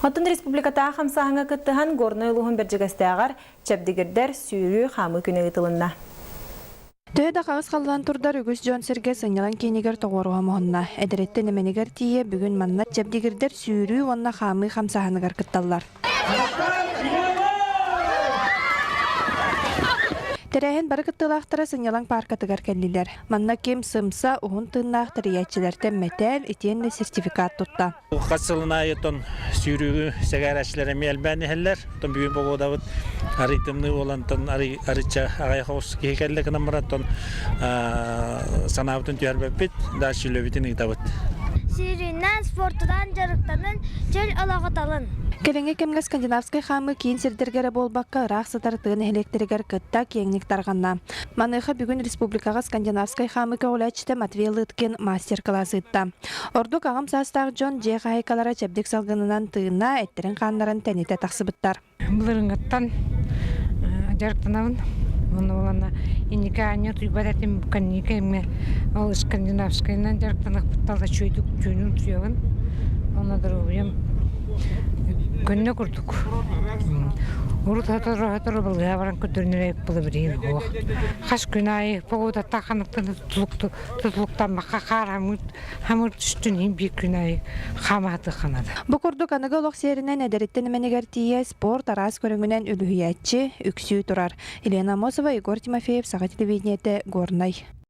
Оттон республикатааҕы хамсааһыҥҥа кыттыһан Горнай улууһун Бэрдьигэстээҕэр чэбдигирдэр сүүрүү хаамыы күнэ ыытылынна. Төһө да хаҕыс халлаан турдар үгүс дьон-сэргэ сынньалаҥ киинигэр тоҕуоруһа муһунна. Эдэриттэн эмэнигэр тиийэ бүгүн манна чэбдигирдэр сүүрүү уонна хаамыы хамсааһыныгар кытталлар. Тэрээһин бары кыттыылаахтара сынньалаҥ пааркатыгар кэллилэр. Манна ким сымса, уһун тыыннаах тэрийээччилэртэн мэтээл итиэннэ сертификат тутта. Хас сылын аайы оттон сүүрүүгү сэгээрэччилэр эмиэ элбээн иһэллэр. Оттон бүгүн погодабыт арый тымныы буолан, оттон арый арычча аҕай хоҕус киһи кэллэ гынан баран, оттон санаабытын түһэрбэппит, дальше үлэбитин ыытабыт. Сүүрүүнэн, спортунан дьарыктанын, чөл олоҕу талын. Кэлиҥҥи кэмҥэ скандинавскай хаамыы киин сирдэргэ эрэ буолбакка, ыраах сытар тыа нэһилиэктэригэр кытта киэҥник тарҕанна. Маныаха бүгүн республикаҕа скандинавскай хаамыы көҕүлээччитэ Матвей Лыткин мастер-кылаас ыытта. Ордук аҕам саастаах дьон дьиэ хаһаайкалара чэбдик салгынынан тыына, эттэрин-хааннарын тэнитэ тахсыбыттар. Былырыыҥҥыттан дьарыктанабын. Уонна уонна инники аанньа утуйбат этим кэнники эмиэ ол скандинавскайынан дьарыктаныахпыттан үчүгэйдик түүнүн утуйабын. Уонна доруобуйам көннө курдук. Урут сотору-сотору балыыһа баран көрдөрүнэр эбит билигин суох. Хас күн аайы погодаттан ханыктан тутулуктаммакка хаар хамыр түстүн иһин биир күн аайы хаамаатыахха наада. Бу курдук аныгы олох сиэринэн эдэриттэн эмэнигэр тиийэ спорт араас көрүҥүнэн үлүһүйээччи үксүү турар. Елена Амосова, Егор Тимофеев, Саха телевидениетэ, Горнай.